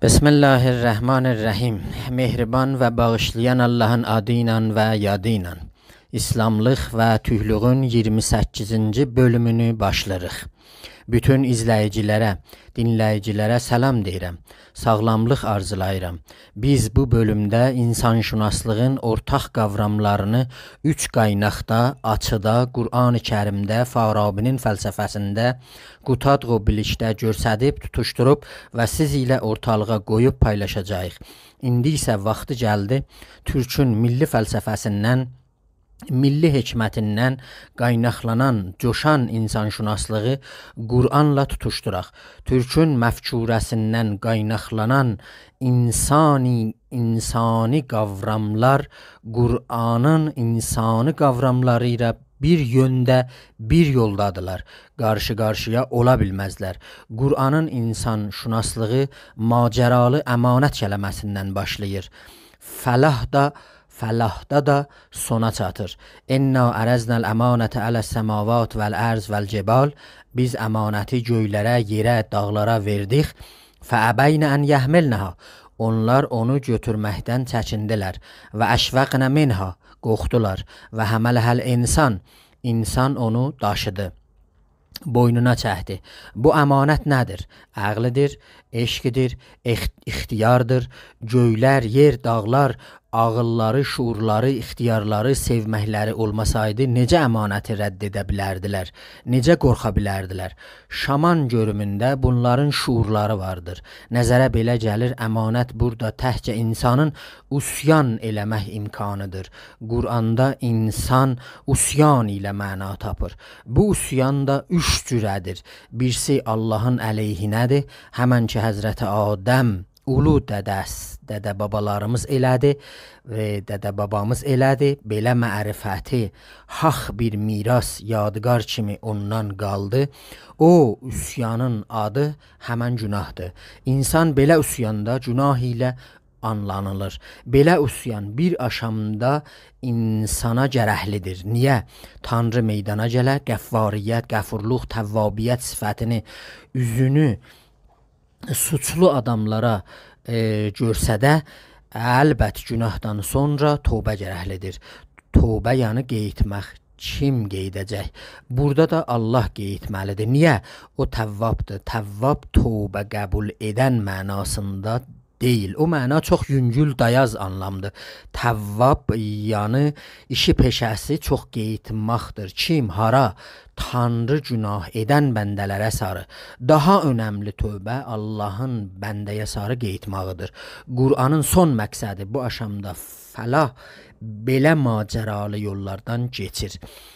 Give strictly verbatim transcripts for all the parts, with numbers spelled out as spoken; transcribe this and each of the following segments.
بسم الله الرحمن الرحیم. مهربان و باغیشلایان آللاهین آدی ایله و یادی ایله. ایسلاملیق و تورکلوگون اییرمی سککیزینجی بؤلومونو باشلاییریق. بوتون ایزله‌ییجیلره، دینله‌ییجیلره سلام دئییرم. ساغلاملیق آرزولاییرام. بیز بو بؤلومده اینسان‌شناسلیغین اورتاق قاوراملارینی اوچ قایناقدا، آچیدا، قرآن کریمده، فارابی‌نین فلسفه‌سینده، قوتادغو بیلیکده گؤستریب، توتوشدوروب و سیز ایله اورتالیغا قویوب پایلاشاجاغیق. ایندی ایسه واختی گلدی، تورکون میللی فلسفه‌سیندن، میللی حکمتیندن قایناقلانان، جوشان اینسان‌شناسلیغی قرآنلا توتوشدوراق. تورکون مفکوره‌سیندن قایناقلانان اینسانی، اینسانی قاوراملار قرآنین اینسانی قاوراملاری ایله بیر یؤنده، بیر یولدادیرلار. قارشی-قارشییا اولا بیلمزلر. قرآنین اینسان‌شناسلیغی ماجرالی امانت کلمه‌سیندن باشلاییر. فلاح دا، فلاحدا دا سونا چاتیر. «إنا عرضنا الأمانة علی السماوات والأرض والجبال.» بیز امانتی گؤیلره، یئره، داغلارا وئردیک. «فأبین أن یحملنها.» اونلار اونو گؤتورمکدن چکیندیلر. «وأشفقن منها.» قورخدولار. «وحملها الإنسان.» اینسان اونو داشیدی، بوینونا چکدی. بو امانت نه‌دیر؟ عقلیدیر، عشقیدیر، اخ-، اختیاردیر. گؤیلر، یئر، داغلار عاغیللاری، شعورلاری، اختیارلاری، سئومکلری اولماسایدی، نئجه امانتی رد ائده بیلردیلر؟ نئجه قورخا بیلردیلر؟ شامان گؤرومونده بونلارین شعورلاری واردیر. نظره بئله گلیر، امانت بورادا تکجه اینسانین عصیان ائله‌مک امکانیدیر. قرآندا اینسان عصیان ایله معنا تاپیر. بو عصیان دا اوچ جوره‌دیر. بیریسی آللاهین علیهینه‌دیر. همن کی حضرت آدم اولو دده‌س-، دده-بابالاریمیز ائله‌دی و دده-بابامیز ائله‌دی. بئله معرفتی، حق بیر میراث، یادگار کیمی اوندان قالدی. او عصیانین آدی همن گناهدیر. اینسان بئله عصیاندا گناه ایله آنلانیلیر. بئله عصیان بیر آشامدا اینسانا گرکلیدیر. نییه؟ تانری میدانا گله، غفاریت، غفورلوق، توابیت صفتینی، اوزونو سوچلو آداملارا، ائ، گؤرسده، البت گناهدان سونرا توبه گرکلیدیر. توبه، یعنی قئییتمک. کیم قئییده‌جک؟ بورادا دا آللاه قئییتمه‌لیدیر. نییه؟ او توابدیر. تواب توبه قبول ائدن معناسیندا دئییل. او معنا چوخ یونگول، دایاز آنلامدیر. تواب، یعنی ایشی پئشه‌سی چوخ قئییتماقدیر. کیم، هارا؟ تانری گناه ائدن بنده‌لره ساری. داها اؤنملی توبه آللاهین بنده‌یه ساری قئییتماغیدیر. قرآنین سون مقصدی بو آشامدا فلاح بئله ماجرالی یوللاردان کئچیر.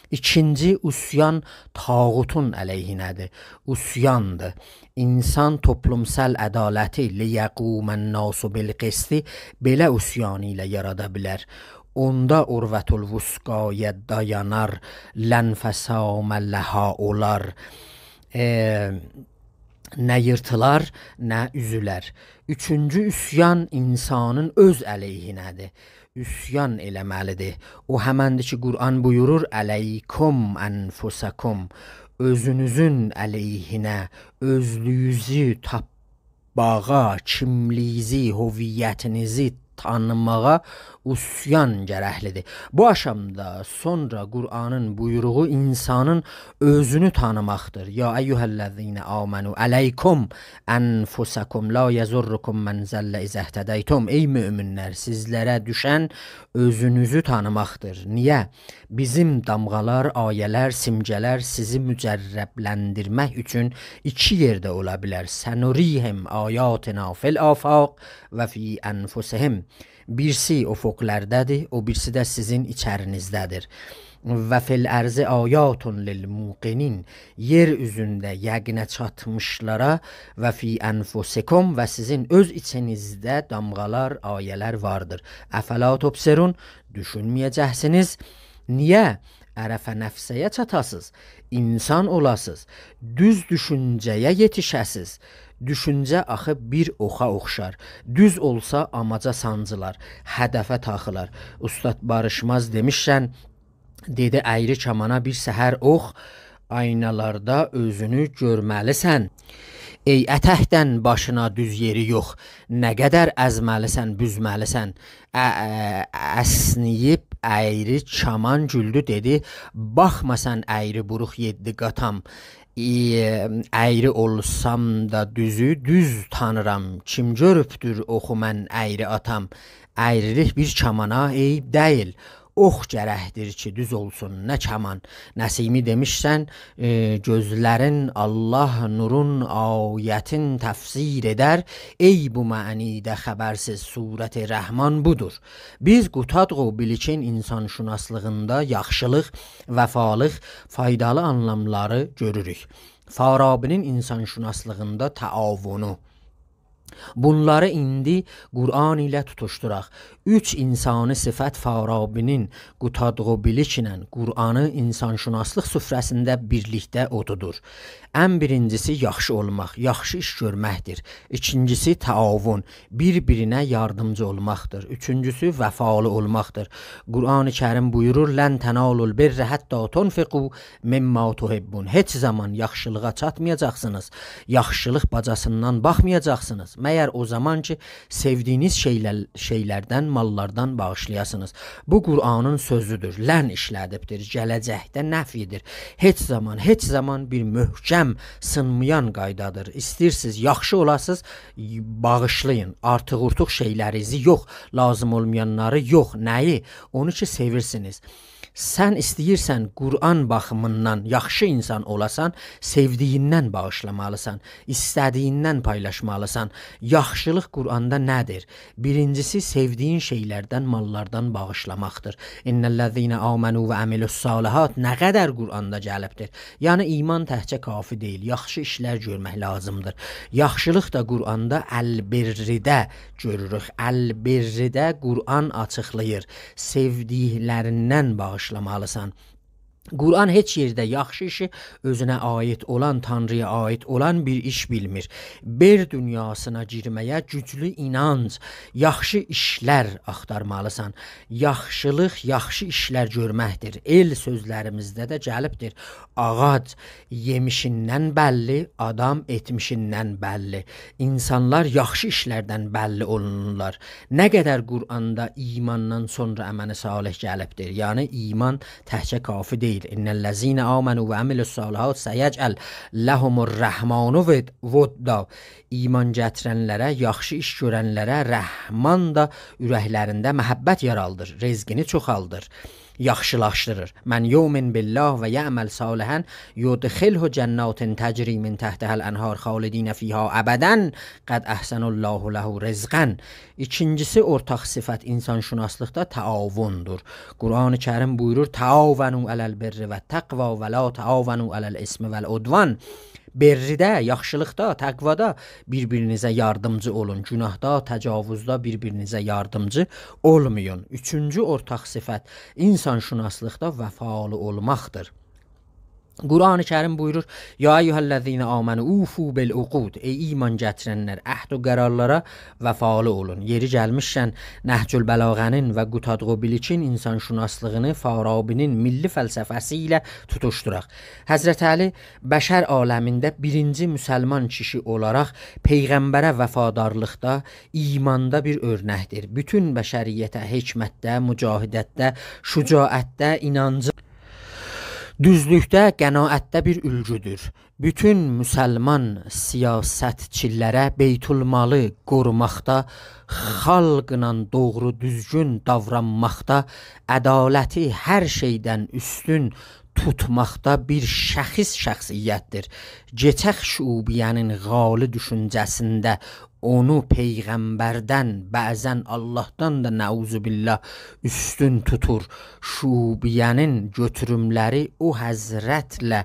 ایکینجی عصیان طاغوتون علیهینه‌دیر. عصیاندیر. اینسان توپلومسال عدالتی، «لیقوم الناس بالقسط»ی بئله عصیان ایله یارادا بیلر. اوندا عروة الوثقایا دایانار، «لا انفصام لها» اولار. ائ، نه ییرتیلار، نه اوزولر. اوچونجو عصیان اینسانین اؤز علیهینه‌دیر. عصیان ائله‌مه‌لیدیر. او همندیر کی، قرآن بویورور: «علیکم أنفسکم.» اؤزونوزون علیهینه، اؤزلویوزو تاپماغا، کیملیگینیزی، هویتینیزی تانیماغا عصیان گرکلیدیر. بو آشامدا سونرا قرآنین بویروغو اینسانین اؤزونو تانیماقدیر. «یا أیها الذین آمنوا علیکم أنفسکم لا یضرکم من ضل إذا اهتدیتم.» ای مؤمنلر، سیزلره دوشن اؤزونوزو تانیماقدیر. نییه؟ بیزیم دامغالار، آیه‌لر، سیمگه‌لر سیزی مجربلندیرمک اوچون ایکی یئرده اولا بیلر. «سنریهم آیاتنا فی الآفاق و فی أنفسهم.» بیریسی افقلرده‌دیر، او بیریسی ده سیزین ایچرینیزده‌دیر. «و فی الأرض آیات للموقنین.» یئر اوزونده یقینه چاتمیشلارا، «و فی أنفسکم»، و سیزین اؤز ایچینیزده دامغالار، آیه‌لر واردیر. «أفلا تبصرون»، دوشونمه‌یه‌جکسینیز؟ نییه؟ «عرف نفسه»یه چاتاسیز، اینسان اولاسیز، دوز دوشونجه‌یه یئتیشه‌سیز. دوشونجه آخی بیر اوخا اوخشار. دوز اولسا آماجا سانجیلار، هدفه تاخیلار. اوستاد باریشماز دئمیشکن دئدی: «اَیری کامانا بیر سحر اوخ، آینالاردا اؤزونو گؤرمه‌لیسن.» ای اتکدن باشینا دوز یئری یوخ، نه قدر ازمه‌لیسن، بوزمه‌لیسن. ا-، ا-، اسنیییب ایری کامان گولدو، دئدی: «باخما سن ایری بوروق یئددی قاتام. ای، ایری اولسام دا دوزو دوز تانیرام. کیم گؤروبدور اوخو من ایری آتام؟ ایریلیک بیر کامانا عیب دئییل. اوخ گرکدیر کی، دوز اولسون، نه کامان.» نسیمی دئمیشسن، ائ، گؤزلرین الله نورون آیتین تفسیر ائدر، ای بو معنیده خبرسیز، صورت رحمان بودور. بیز قوتادغو بیلیکین انسان‌شناسلیغیندا یاخشیلیق، وفالیق، فایدالی آنلاملاری گؤروروک. فارابی‌نین انسان‌شناسلیغیندا تعاونو. بونلاری ایندی قرآن ایله توتوشدوراق. اوچ انسانی صفت فارابی‌نین قوتادغو بیلیکله قرآنی انسان‌شناسلیق سفره‌سینده بیرلیکده اوتودور. ان بیرینجیسی یاخشی اولماق، یاخشی ایش گؤرمکدیر. ایکینجیسی تعاون، بیر-بیرینه یاردیمجی اولماقدیر. اوچونجوسو وفالی اولماقدیر. قرآن کریم بویورور: «لن تنالوا البر حتی تنفقوا مما تحبون.» هئچ زامان یاخشیلیغا چاتمایاجاقسینیز، یاخشیلیق باجاسیندان باخمایاجاقسینیز، مگر او زامان کی، سئودیگینیز شئیلر، شئیلردن، ماللاردان باغیشلایاسینیز. بو قرآنین سؤزودور. لن ایشله‌دیبدیر، گله‌جکده نفی ائدیر. هئچ زامان، هئچ زامان بیر محکم، سینمایان قایدادیر. ایسته‌ییرسینیز یاخشی اولاسینیز، باغیشلایین. آرتیق-اورتوق شئیلرینیزی یوخ، لازیم اولمایانلاری یوخ. نه‌یی؟ اونو کی، سئویرسینیز. سن ایسته‌ییرسن قرآن باخیمیندان یاخشی انسان اولاسان، سئودیگیندن باغیشلامالیسان، ایسته‌دیگیندن پایلاشمالیسان. یاخشیلیق قرآندا نه‌دیر؟ بیرینجیسی، سئودیگین شئیلردن، ماللاردان باغیشلاماقدیر. «ان الذین آمنوا و عملوا الصالحات» نه قدر قرآندا گلیبدیر. یعنی، ایمان تکجه کافی دئییل، یاخشی ایشلر گؤرمک لازیمدیر. یاخشیلیق دا قرآندا البرّده گؤروروک. البرّده قرآن آچیقلاییر. سئودیکلریندن باغیشلامالیسان. قرآن هئچ یئرده یاخشی ایشی اؤزونه عایید اولان، تانرییا عایید اولان بیر ایش بیلمیر. بر دونیاسینا گیرمه‌یه گوجلو اینانج، یاخشی ایشلر آختارمالیسان. یاخشیلیق، یاخشی ایشلر گؤرمکدیر. ائل سؤزلریمیزده ده گلیبدیر. آغاج یئمیشیندن بللی، آدام ائتمیشیندن بللی. انسانلار یاخشی ایشلردن بللی اولونورلار. نه قدر قرآندا ایماندان سونرا عمل صالح گلیبدیر. یعنی، ایمان تکجه کافی دئییل. «ان الذین آمنوا و عملوا الصالحات سیجعل لهم الرحمن ود-، ودا». ایمان گتیرنلره، یاخشی ایش گؤرنلره رحمان دا اورکلرینده محبت یارالدیر، رزقینی چوخالدیر، یاخشیلاشدیریر. «من یؤمن بالله و یعمل صالحا یدخله جنات تجری من تحتها الانهار خالدین فیها ابدا قد احسن الله له رزقا». ایکینجیسی، اورتاق صفت انسان‌شناسلیقدا تعاون‌دور. قرآن کریم بویورور: «تعاونوا علی البر و التقوی و لا تعاونوا علی الاثم و العدوان». برّده، یاخشیلیقدا، تقوادا بیر-بیرینیزه یاردیمجی اولون. گناهدا، تجاوزدا بیر-بیرینیزه یاردیمجی اولمایین. اوچونجو اورتاق صفت انسان‌شناسلیقدا وفالی اولماقدیر. قرآن کریم بویورور: «یا ایها الذین آمنوا اوفوا بالعقود». ای ایمان گتیرنلر، عهد و قرارلارا وفالی اولون. یئری گلمیشکن، نهج‌البلاغه‌نین و قوتادغو بیلیکین انسان‌شناسلیغینی فارابی‌نین میللی فلسفه‌سی ایله توتوشدوراق. حضرت علی بشر عالمینده بیرینجی مسلمان کیشی اولاراق پیغمبره وفادارلیقدا، ایماندا بیر اؤرنکدیر. بوتون بشریته حکمتده، مجاهدتده، شجاعتده، اینانجی، دوزلوکده، قناعتده بیر اولگودور. بوتون مسلمان سیاستچیلره بیت‌المالی قوروماقدا، خالقلا دوغرو دوزگون داورانماقدا، عدالتی هر شئیدن اوستون توتماقدا بیر شخص شخصیتدیر. گئچک شعوبیه‌نین غالی دوشونجه‌سینده اونو پیغمبردن، بعضا آللاهدان دا نعوذ بالله اوستون توتور. شعوبیه‌نین گؤتوروملری او حضرتله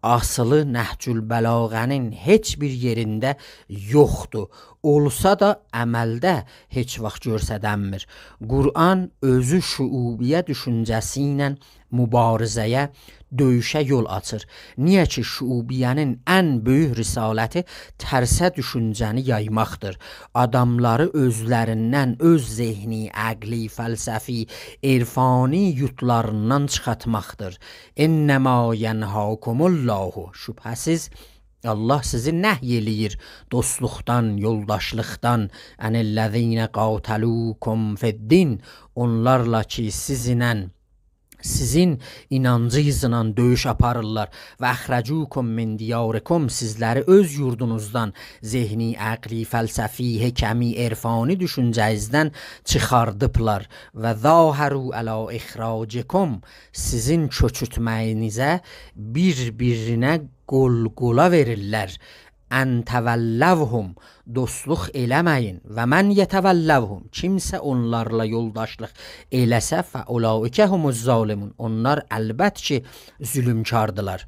آسیلی نهج‌البلاغه‌نین هئچ بیر یئرینده یوخدور. اولسا دا عملده هئچ واخت گؤرسدنمیر. قرآن اؤزو شعوبیه دوشونجه‌سی ایله مبارزه‌یه، دؤیوشه یول آچیر. نییه کی، شعوبیه‌نین ان بؤیوک رسالتی ترسه دوشونجه‌نی یایماقدیر. آداملاری اؤزلریندن، اؤز ذهنی، عقلی، فلسفی، عرفانی یوردلاریندان چیخارتماقدیر. «انما ینهاکم الله». شبهه‌سیز، الله سیزی نهی ائله‌ییر دوستلوقدان، یولداشلیقدان. «عن الذین قاتلوکم فی الدین»، اونلارلا کی، سیزینله، سیزین اینانجینیزلا دؤیوش آپاریرلار. «و اخرجوکم من دیارکم»، سیزلری اؤز یوردونوزدان، ذهنی، عقلی، فلسفی، حکمی، عرفانی دوشونجه‌نیزدن چیخاردیبلار. «و ظاهروا علی اخراجکم»، سیزین کؤچورتمه‌یینیزه بیر-بیرینه قول-قولا وئریرلر. «ان تولوهم»، دوستلوق ائله‌مه‌یین. «و من یتولهم»، کیمسه اونلارلا یولداشلیق ائله‌سه، «فاولئک هم الظالمون»، اونلار البت کی، ظلمکاردیلار.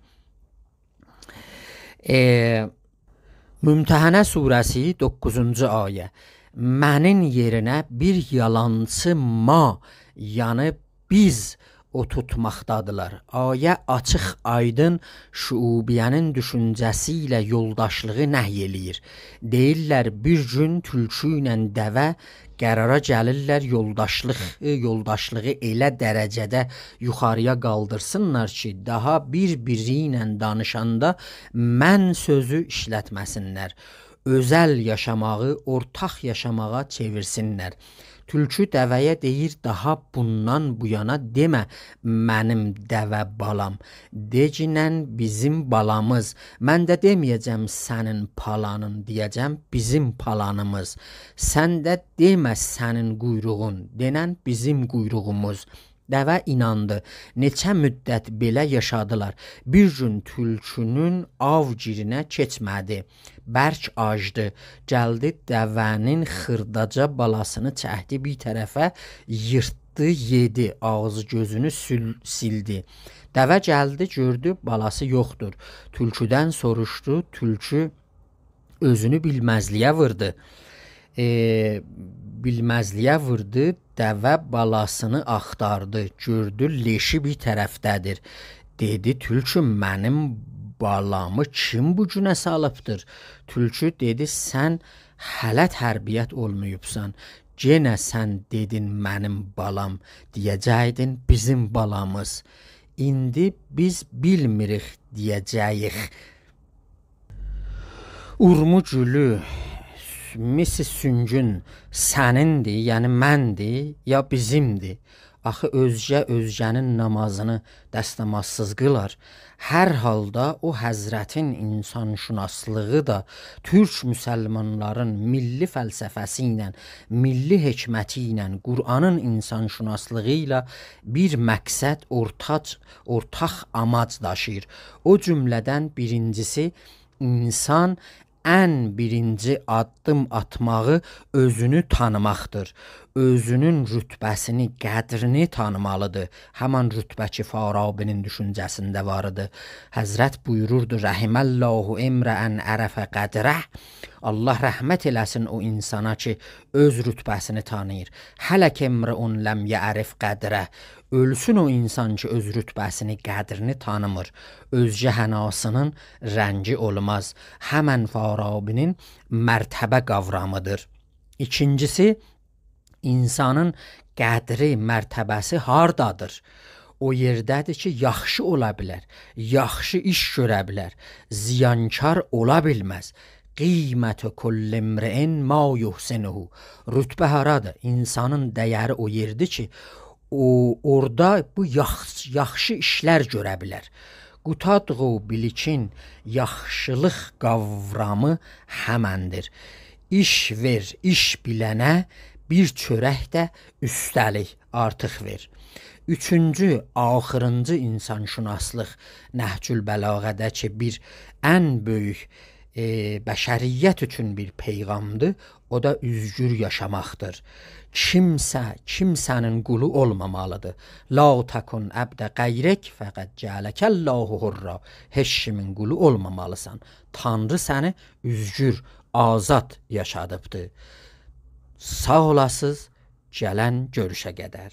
ائ، ممتحنه سوره‌سی، دوققوزونجو آیه. منین یئرینه بیر یالانچی «ما»، یعنی «بیز» اوتورتماقدادیلار. آیه آچیق-آیدین شعوبیه‌نین دوشونجه‌سی ایله یولداشلیغی نهی ائله‌ییر. دئییرلر، بیر گون تولکو ایله دوه قرارا گلیرلر، یولداشلیق، یولداشلیغی ائله درجه‌ده یوخاری‌یا قالدیرسینلار کی، داها بیر-بیری ایله دانیشاندا «من» سؤزو ایشلتمه‌سینلر. اؤزل یاشاماغی اورتاق یاشاماغا چئویرسینلر. تولکو دوه‌یه دئییر، داها بوندان بو یانا دئمه «منیم دوه بالام». دئگینن «بیزیم بالامیز». من ده دئمه‌یه‌جم «سنین پالانین»، دئیه‌جم «بیزیم پالانیمیز». سن ده دئمه «سنین قویروغون»، دئنن «بیزیم قویروغوموز». دوه ایناندی. نئچه مدت بئله یاشادیلار. بیر گون تولکونون آو گیرینه کئچمه‌دی. برک آجدی. گلدی دوه‌نین خیرداجا بالاسینی چکدی بیر طرفه، ییرتدی، یئدی، آغزی گؤزونو سول-، سیلدی. دوه گلدی، گؤردو بالاسی یوخدور. تولکودن سوروشدو. تولکو اؤزونو بیلمزلییه ووردو. ائ، بیلمزلییه ووردو، دوه بالاسینی آختاردی، گؤردو لئشی بیر طرفده‌دیر. دئدی: «تولکو، منیم بالامی کیم بو گونه سالیبدیر؟» تولکو دئدی: «سن هله تربیت اولماییبسان. یئنه سن دئدین منیم بالام، دئیه‌جکدین بیزیم بالامیز. ایندی بیز بیلمیریک دئیه‌جه‌ییک.» اورمو گولو، مس سونگون سنیندیر، یعنی من‌دیر، یا بیزیم‌دیر؟ آخی اؤزگه اؤزگه‌نین نامازینی دستمازسیز قیلار. هر حالدا او حضرتین انسان‌شناسلیغی دا تورک مسلمانلارین میللی فلسفه‌سی ایله، میللی حکمتی ایله، قرآنین انسان‌شناسلیغی ایله بیر مقصد، اورتاق، اورتاق آماج داشیییر. او جمله‌دن بیرینجیسی، انسان ان بیرینجی آددیم آتماغی اؤزونو تانیماقدیر. اؤزونون رتبه‌سینی، قدرینی تانیمالیدیر. همان رتبه کی، فارابی‌نین دوشونجه‌سینده وار ایدی. حضرت بویوروردو: «رحم الله امرأ عرف قدره.» الله رحمت ائله‌سین او انسانا کی، اؤز رتبه‌سینی تانیییر. «هلک امرؤ لم یعرف قدره.» اؤلسون او انسان کی، اؤز رتبه‌سینی، قدرینی تانیمیر. اؤزگه حناسی‌نین رنگی اولماز. همن فارابی‌نین مرتبه قاورامیدیر. ایکینجیسی، انسانین قدری، مرتبه‌سی هاردادیر؟ او یئرده‌دیر کی، یاخشی اولا بیلر، یاخشی ایش گؤره بیلر، زیانکار اولا بیلمز. «قیمة کل امرئ ما یحسنه.» رتبه هارادیر؟ انسانین دَیَری او یئردیر کی، او، اورادا بو یاخ-، یاخشی ایشلر گؤره بیلر. قوتادغو بیلیکین یاخشیلیق قاورامی همندیر: «ایش وئر ایش بیلنه، بیر چؤرک ده اوسته‌لیک آرتیق وئر.» اوچونجو، آخیرینجی انسان‌شناسلیق نهج‌البلاغه‌ده کی، بیر ان بؤیوک، ائ، بشریت اوچون بیر پیغامدیر، او دا اؤزگور یاشاماقدیر. کیمسه کیمسه‌نین قولو اولمامالیدیر. «لا تکن عبد غیرک فقد جعلک الله حرا.» هئچ کیمین قولو اولمامالیسان. تانری سنی اؤزگور، آزاد یاشادیبدیر. ساغ اولاسیز، گلن گؤروشه قدر.